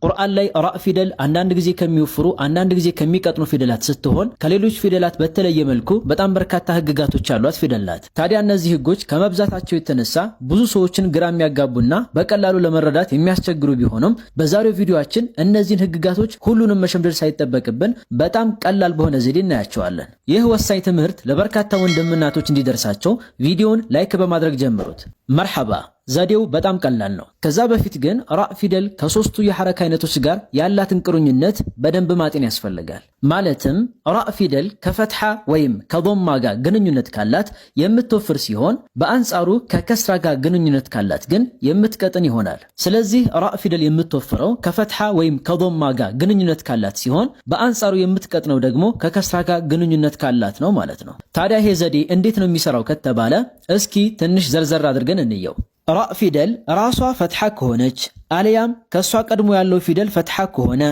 ቁርአን ላይ ራእ ፊደል አንዳንድ ጊዜ ከሚወፍሩ አንዳንድ ጊዜ ከሚቀጥኑ ፊደላት ስትሆን ከሌሎች ፊደላት በተለየ መልኩ በጣም በርካታ ህግጋቶች ያሏት ፊደል ናት። ታዲያ እነዚህ ህጎች ከመብዛታቸው የተነሳ ብዙ ሰዎችን ግራ የሚያጋቡና በቀላሉ ለመረዳት የሚያስቸግሩ ቢሆኑም በዛሬው ቪዲዮአችን እነዚህን ህግጋቶች ሁሉንም መሸምደድ ሳይጠበቅብን በጣም ቀላል በሆነ ዘዴ እናያቸዋለን። ይህ ወሳኝ ትምህርት ለበርካታ ወንድምና እህቶች እንዲደርሳቸው ቪዲዮውን like በማድረግ ጀምሩት። መርሐባ። ዘዴው በጣም ቀላል ነው። ከዛ በፊት ግን ራእ ፊደል ከሶስቱ የሐረካ አይነቶች ጋር ያላትን ቁርኝነት በደንብ ማጤን ያስፈልጋል። ማለትም ራእ ፊደል ከፈትሐ ወይም ከዶማ ጋር ግንኙነት ካላት የምትወፍር ሲሆን፣ በአንጻሩ ከከስራ ጋር ግንኙነት ካላት ግን የምትቀጥን ይሆናል። ስለዚህ ራእ ፊደል የምትወፍረው ከፈትሐ ወይም ከዶማ ጋር ግንኙነት ካላት ሲሆን፣ በአንጻሩ የምትቀጥነው ደግሞ ከከስራ ጋር ግንኙነት ካላት ነው ማለት ነው። ታዲያ ይሄ ዘዴ እንዴት ነው የሚሰራው ከተባለ እስኪ ትንሽ ዘርዘር አድርገን እንየው። ራእ ፊደል ራሷ ፈትሐ ከሆነች አልያም ከእሷ ቀድሞ ያለው ፊደል ፈትሐ ከሆነ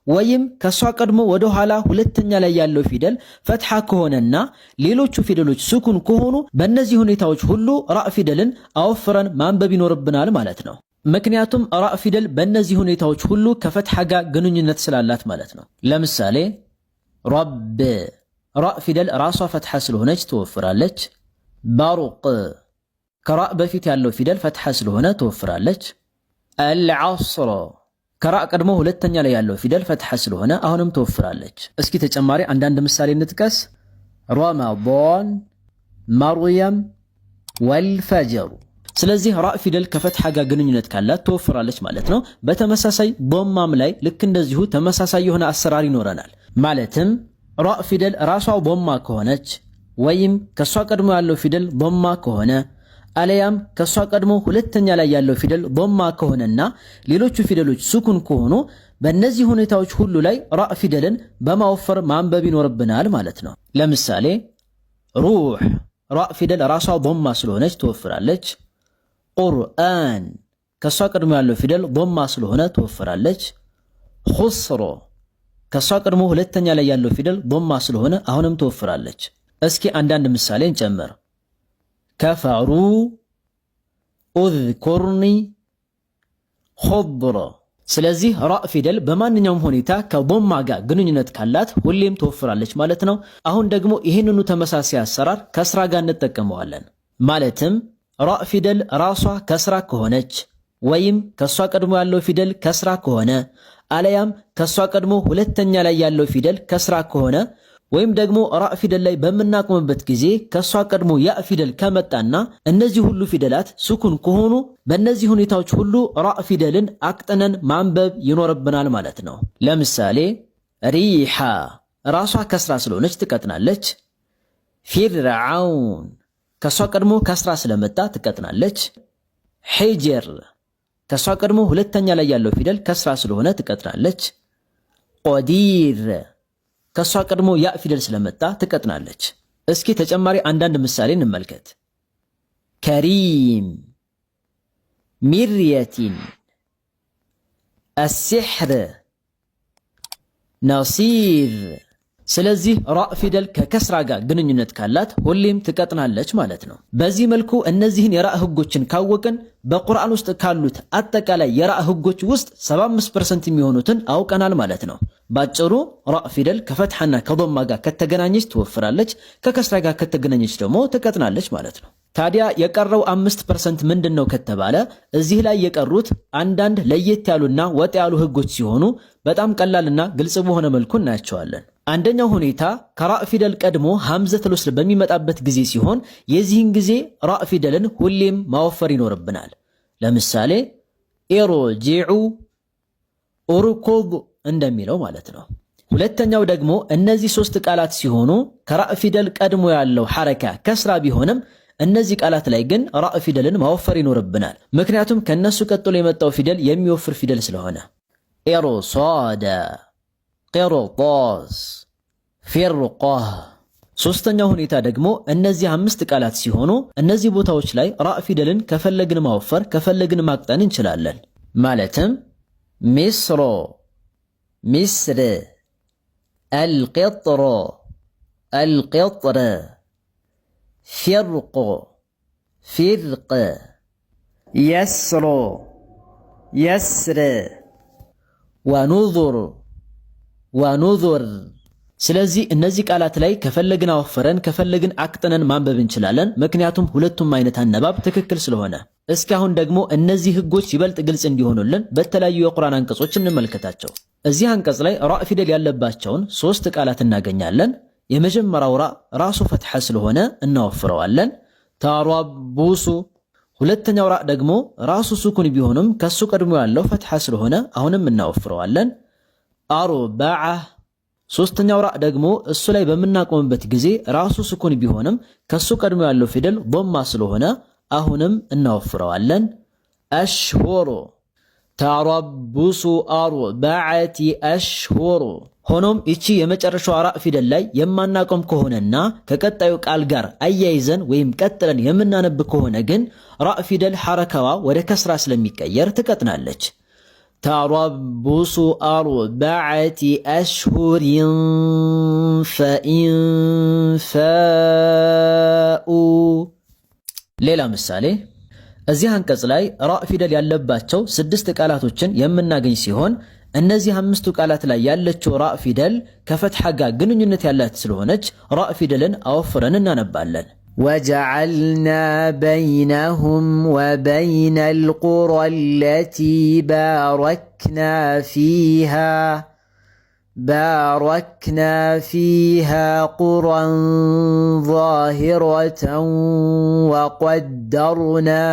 ወይም ከእሷ ቀድሞ ወደ ኋላ ሁለተኛ ላይ ያለው ፊደል ፈትሐ ከሆነና ሌሎቹ ፊደሎች ስኩን ከሆኑ በእነዚህ ሁኔታዎች ሁሉ ራእ ፊደልን አወፍረን ማንበብ ይኖርብናል ማለት ነው። ምክንያቱም ራእ ፊደል በእነዚህ ሁኔታዎች ሁሉ ከፈትሐ ጋር ግንኙነት ስላላት ማለት ነው። ለምሳሌ ረብ፣ ራእ ፊደል ራሷ ፈትሐ ስለሆነች ትወፍራለች። በሩቅ፣ ከራእ በፊት ያለው ፊደል ፈትሐ ስለሆነ ትወፍራለች። አልዐስር፣ ከራእ ቀድሞ ሁለተኛ ላይ ያለው ፊደል ፈትሐ ስለሆነ አሁንም ትወፍራለች። እስኪ ተጨማሪ አንዳንድ ምሳሌ እንጥቀስ። ረመዳን፣ መርየም፣ ወልፈጅር። ስለዚህ ራእ ፊደል ከፈትሐ ጋር ግንኙነት ካላት ትወፍራለች ማለት ነው። በተመሳሳይ ዶማም ላይ ልክ እንደዚሁ ተመሳሳይ የሆነ አሰራር ይኖረናል። ማለትም ራእ ፊደል ራሷ ዶማ ከሆነች ወይም ከሷ ቀድሞ ያለው ፊደል ዶማ ከሆነ አለያም ከሷ ቀድሞ ሁለተኛ ላይ ያለው ፊደል ዶማ ከሆነና ሌሎቹ ፊደሎች ሱኩን ከሆኑ በእነዚህ ሁኔታዎች ሁሉ ላይ ራእ ፊደልን በማወፈር ማንበብ ይኖርብናል ማለት ነው። ለምሳሌ ሩህ፣ ራእ ፊደል ራሷ ዶማ ስለሆነች ትወፍራለች። ቁርአን፣ ከሷ ቀድሞ ያለው ፊደል ዶማ ስለሆነ ትወፍራለች። ኹስሮ፣ ከሷ ቀድሞ ሁለተኛ ላይ ያለው ፊደል ዶማ ስለሆነ አሁንም ትወፍራለች። እስኪ አንዳንድ ምሳሌ እንጨምር። ከፈሩ፣ ኡዝኩርኒ፣ ኹድሮ። ስለዚህ ራእ ፊደል በማንኛውም ሁኔታ ከዶማ ጋር ግንኙነት ካላት ሁሌም ትወፍራለች ማለት ነው። አሁን ደግሞ ይህንኑ ተመሳሳይ አሰራር ከስራ ጋር እንጠቀመዋለን። ማለትም ራእ ፊደል ራሷ ከስራ ከሆነች ወይም ከሷ ቀድሞ ያለው ፊደል ከስራ ከሆነ አለያም ከሷ ቀድሞ ሁለተኛ ላይ ያለው ፊደል ከስራ ከሆነ ወይም ደግሞ ራእ ፊደል ላይ በምናቆምበት ጊዜ ከሷ ቀድሞ ያ ፊደል ከመጣና እነዚህ ሁሉ ፊደላት ስኩን ከሆኑ በእነዚህ ሁኔታዎች ሁሉ ራእ ፊደልን አቅጥነን ማንበብ ይኖርብናል ማለት ነው። ለምሳሌ ሪሓ፣ ራሷ ከስራ ስለሆነች ትቀጥናለች። ፊርዓውን፣ ከሷ ቀድሞ ከስራ ስለመጣ ትቀጥናለች። ሒጅር፣ ከሷ ቀድሞ ሁለተኛ ላይ ያለው ፊደል ከስራ ስለሆነ ትቀጥናለች። ቆዲር፣ ከሷ ቀድሞ ያ ፊደል ስለመጣ ትቀጥናለች። እስኪ ተጨማሪ አንዳንድ ምሳሌ እንመልከት። ከሪም፣ ሚርየቲን፣ አሲሕር፣ ነሲር። ስለዚህ ራእ ፊደል ከከስራ ጋር ግንኙነት ካላት ሁሌም ትቀጥናለች ማለት ነው። በዚህ መልኩ እነዚህን የራእ ህጎችን ካወቅን በቁርአን ውስጥ ካሉት አጠቃላይ የራእ ህጎች ውስጥ 75% የሚሆኑትን አውቀናል ማለት ነው። ባጭሩ ራእ ፊደል ከፈትሐና ከዶማ ጋር ከተገናኘች ትወፍራለች፣ ከከስራ ጋር ከተገናኘች ደግሞ ትቀጥናለች ማለት ነው። ታዲያ የቀረው 5% ምንድን ነው ከተባለ እዚህ ላይ የቀሩት አንዳንድ ለየት ያሉና ወጥ ያሉ ህጎች ሲሆኑ በጣም ቀላልና ግልጽ በሆነ መልኩ እናያቸዋለን። አንደኛው ሁኔታ ከራእ ፊደል ቀድሞ ሐምዘተል ወስል በሚመጣበት ጊዜ ሲሆን የዚህን ጊዜ ራእ ፊደልን ሁሌም ማወፈር ይኖርብናል። ለምሳሌ ኢርጂዑ፣ ኡርኩብ እንደሚለው ማለት ነው። ሁለተኛው ደግሞ እነዚህ ሶስት ቃላት ሲሆኑ ከራእ ፊደል ቀድሞ ያለው ሐረካ ከስራ ቢሆንም እነዚህ ቃላት ላይ ግን ራእ ፊደልን ማወፈር ይኖርብናል። ምክንያቱም ከነሱ ቀጥሎ የመጣው ፊደል የሚወፍር ፊደል ስለሆነ። ኢርሳዳ፣ ቅርጣስ፣ ፊርቃህ። ሶስተኛው ሁኔታ ደግሞ እነዚህ አምስት ቃላት ሲሆኑ እነዚህ ቦታዎች ላይ ራእ ፊደልን ከፈለግን ማወፈር ከፈለግን ማቅጠን እንችላለን። ማለትም ሚስሮ፣ ሚስር፣ አልቅጥሮ፣ አልቅጥር፣ ፊርቆ፣ ፊርቅ፣ የስሮ፣ የስር። ونذر ونذر። ስለዚህ እነዚህ ቃላት ላይ ከፈለግን አወፍረን ከፈለግን አቅጥነን ማንበብ እንችላለን። ምክንያቱም ሁለቱም አይነት አነባብ ትክክል ስለሆነ። እስኪ አሁን ደግሞ እነዚህ ህጎች ይበልጥ ግልጽ እንዲሆኑልን በተለያዩ የቁርአን አንቀጾች እንመልከታቸው። እዚህ አንቀጽ ላይ ራእ ፊደል ያለባቸውን ሶስት ቃላት እናገኛለን። የመጀመሪያው ራእ ራሱ ፈትሐ ስለሆነ እናወፍረዋለን፣ تربص። ሁለተኛው ራእ ደግሞ ራሱ ሱኩን ቢሆንም ከሱ ቀድሞ ያለው ፈትሐ ስለሆነ አሁንም እናወፍረዋለን፣ أربعة። ሶስተኛው ራእ ደግሞ እሱ ላይ በምናቆምበት ጊዜ ራሱ ስኩን ቢሆንም ከሱ ቀድሞ ያለው ፊደል ዶማ ስለሆነ አሁንም እናወፍረዋለን። أشهر تربص أربعة أشهر። ሆኖም ይቺ የመጨረሻዋ ራእ ፊደል ላይ የማናቆም ከሆነና ከቀጣዩ ቃል ጋር አያይዘን ወይም ቀጥለን የምናነብ ከሆነ ግን ራእ ፊደል ሐረካዋ ወደ ከስራ ስለሚቀየር ትቀጥናለች። تربص أربعة أشهر فإن فاءوا። ሌላ ምሳሌ እዚህ አንቀጽ ላይ ራእ ፊደል ያለባቸው ስድስት ቃላቶችን የምናገኝ ሲሆን እነዚህ አምስቱ ቃላት ላይ ያለችው ራእ ፊደል ከፈትሐ ጋር ግንኙነት ያላት ስለሆነች ራእ ፊደልን አወፍረን እናነባለን። وجعلنا بينهم وبين القرى التي باركنا فيها قرى ظاهرة وقدرنا።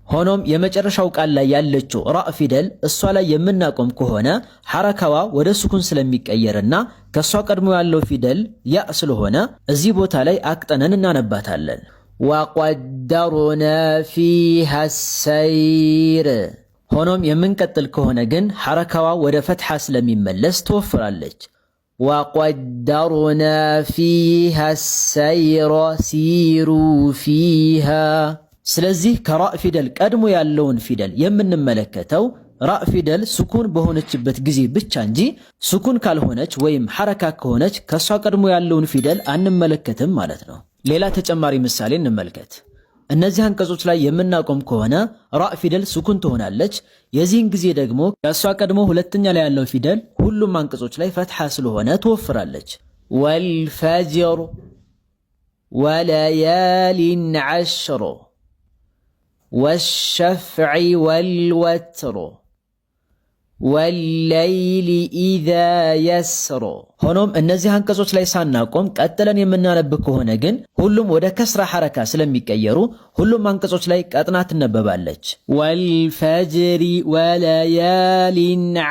ሆኖም የመጨረሻው ቃል ላይ ያለችው ራእ ፊደል እሷ ላይ የምናቆም ከሆነ ሐረካዋ ወደ ስኩን ስለሚቀየርና ከእሷ ቀድሞ ያለው ፊደል ያ ስለሆነ እዚህ ቦታ ላይ አቅጠነን እናነባታለን። وقدرنا فيها السير። ሆኖም የምንቀጥል ከሆነ ግን ሐረካዋ ወደ ፈትሐ ስለሚመለስ ትወፍራለች። وقدرنا فيها السير سيروا فيها። ስለዚህ ከራእ ፊደል ቀድሞ ያለውን ፊደል የምንመለከተው ራእ ፊደል ስኩን በሆነችበት ጊዜ ብቻ እንጂ ስኩን ካልሆነች ወይም ሐረካ ከሆነች ከሷ ቀድሞ ያለውን ፊደል አንመለከትም ማለት ነው። ሌላ ተጨማሪ ምሳሌ እንመልከት። እነዚህ አንቀጾች ላይ የምናቆም ከሆነ ራእ ፊደል ስኩን ትሆናለች። የዚህን ጊዜ ደግሞ ከእሷ ቀድሞ ሁለተኛ ላይ ያለው ፊደል ሁሉም አንቀጾች ላይ ፈትሐ ስለሆነ ትወፍራለች። والفجر وليال عشر والشفع والوتر والليل إذا يسر። ሆኖም እነዚህ አንቀጾች ላይ ሳናቆም ቀጥለን የምናነብ ከሆነ ግን ሁሉም ወደ ከስራ ሐረካ ስለሚቀየሩ ሁሉም አንቀጾች ላይ ቀጥና ትነበባለች። والفجر وليال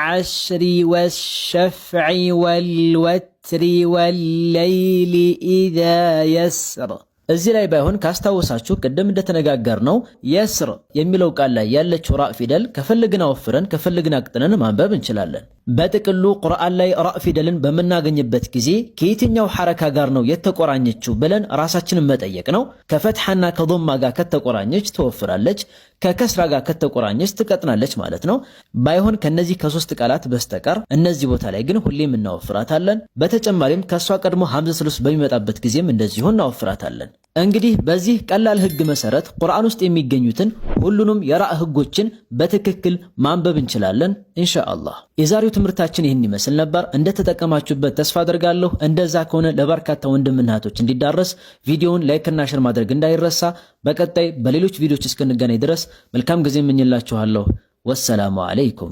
عشر والشفع والوتر والليل إذا يسر። እዚህ ላይ ባይሆን ካስታወሳችሁ ቅድም እንደተነጋገርነው يسر የሚለው ቃል ላይ ያለችው ራእ ፊደል ከፈለግን አወፍረን ከፈለግን አቅጥነን ማንበብ እንችላለን። በጥቅሉ ቁርአን ላይ ራእ ፊደልን በምናገኝበት ጊዜ ከየትኛው ሐረካ ጋር ነው የተቆራኘችው ብለን ራሳችንን መጠየቅ ነው። ከፈትሐና ከዶማ ጋር ከተቆራኘች ትወፍራለች፣ ከከስራ ጋር ከተቆራኘች ትቀጥናለች ማለት ነው። ባይሆን ከነዚህ ከሶስት ቃላት በስተቀር እነዚህ ቦታ ላይ ግን ሁሌም እናወፍራታለን። በተጨማሪም ከእሷ ቀድሞ ሐምዘ ወስል በሚመጣበት ጊዜም እንደዚሁ እናወፍራታለን። እንግዲህ በዚህ ቀላል ህግ መሰረት ቁርአን ውስጥ የሚገኙትን ሁሉንም የራእ ህጎችን በትክክል ማንበብ እንችላለን ኢንሻአላህ። የዛሬው ትምህርታችን ይህን ይመስል ነበር። እንደተጠቀማችሁበት ተስፋ አድርጋለሁ። እንደዛ ከሆነ ለበርካታ ወንድምና እህቶች እንዲዳረስ ቪዲዮውን like ና share ማድረግ እንዳይረሳ። በቀጣይ በሌሎች ቪዲዮዎች እስክንገናኝ ድረስ መልካም ጊዜ እመኝላችኋለሁ። والسلام عليكم።